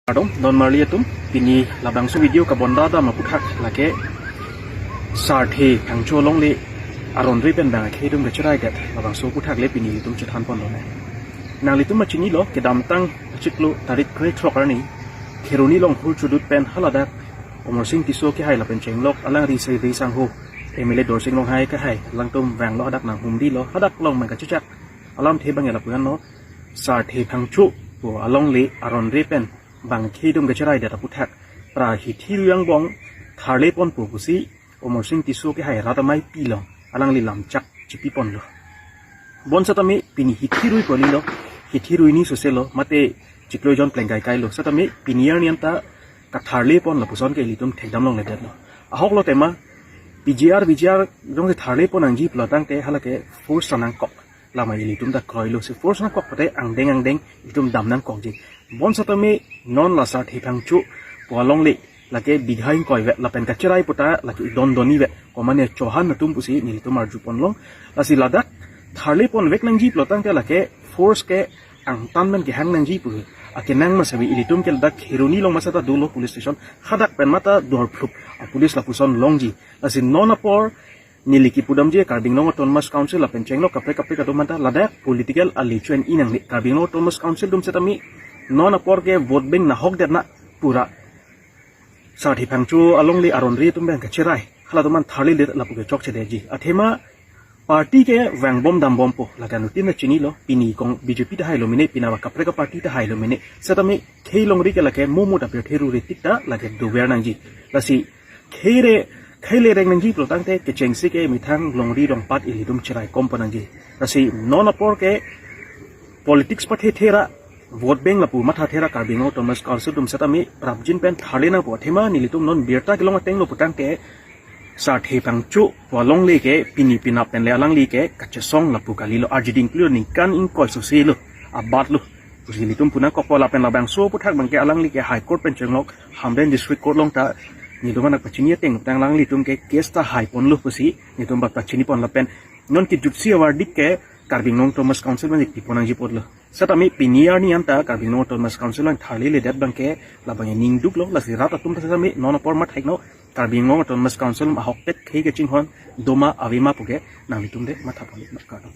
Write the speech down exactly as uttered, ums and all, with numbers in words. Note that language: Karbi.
Kardom, non marli atum, pini labangso video kabonda dam aphuthak lake Sarthe Phangcho alongle aron-re pen bang akhei atum kacheraidet labangso aphuthak le pini ilitum chethan ponlonang. Nanglitum ma chinilo, kedamtang achiklo tarik krethrok arni Kheroni Longkhur chudut pen haladak Amarsing Tisso kehai lapen chenglok alangli Seibri Sangho, M L A Dorsing Ronghang kehai, alangtum vanglo, hadak nanghumrilo, hadak along bang kachechak alamthe bang lapu-an lo, Sarthe Phangcho pu alongle aron-re pen bang akhei atum kacheraidet aphuthak pra hithi rui angbong tharle ponpo pusi Amarsing Tisso kehai rat amei pilong alangli lamchak chipi ponlo. Bonsetame pini hithi rui pu kalilo, hithi rui ni sose lo, mate chiklo jon plengkai kai lo. Setame pini arni anta katharle pon lapuson ke ilitum thekdam longledetlo. Ahok lo tema, P G R, V G R jongsi tharle pon nangji pulo tangte halake force nangkok. Lama ilitum ta kroilo, si force nangkok pute angdeng angdeng ilitum dam nangkokji. Bonsetame non la Sarthe Phangcho pu alongle lake bigha ingkoi vet lapen kacherai puta lake idon doni vet, komane Chauhan atum pusi nelitum arju ponlong. Lasi ladak tharle ponvek nangji pulo tangte lake force ke angtan men kehang nangji pu akenang ma save. Ilitum ke ladak Kheroni along ma seta dolo police station, hadak pen ma ta dorphlup a police lapuson longji. Lasi non apor neli kipudamji Karbi Anglong Autonomous Council lapen chenglok kaprek kaprek atum anta ladak political ali chuen inang ni Karbi Anglong Autonomous Council atum setame non apor ke vote bank nahokdet na pura Sarthe Phangcho alongle aron-re atum bang kacherai, halatum an tharledet lapu ke chokchedetji. Athema party ke vangbom dambompo, lake anuttin ta chinilo, pini kong B J P tahai lo mene, pina wa kaprek aparty tahai lo mene. Setame khei longri ke lake momo ta pirthe rure tik ta lake dover nangji. Lasi khei re, khei le reng nangji pulo tangte kechengsi ke methang longri rongpat ilitum cherai kom pon nangji. Lasi non apor ke politics pathe thera, vote bank lapu matha thera Karbi Anglong Autonomous Council atum setame prapjin pen tharle nangpo. Athema nelitum non birta kelong ateng lo pu tangte Sarthe Phangcho pu alongle ke pini penap pen le alangli ke kachesong lapu kalilo, arjiding klilo, ningkan ingkoi sose lo, abat lo pusi nelitum pu nangkokpo. Lapen labangso aphuthak bang ke alangli ke High Court pen chenglok Hamren District Court along ta nelitum anak pachini ateng tang alanglitum ke case ta hai ponlo pusi nelitum bak pachini pon lapen non kejutsi averdict ke Karbi Anglong Autonomous Council bang pi pon nangji apotlo. Setame pini arni anta Karbi Anglong Autonomous Council bang tharledet bang ke labang ning duklo. Lasi rat atum ta setame non apor ma thekno, Karbi Anglong Autonomous Council ahokpet khei kachinghon doma avema pu ke nanglitum de matha ponlo. Kardom.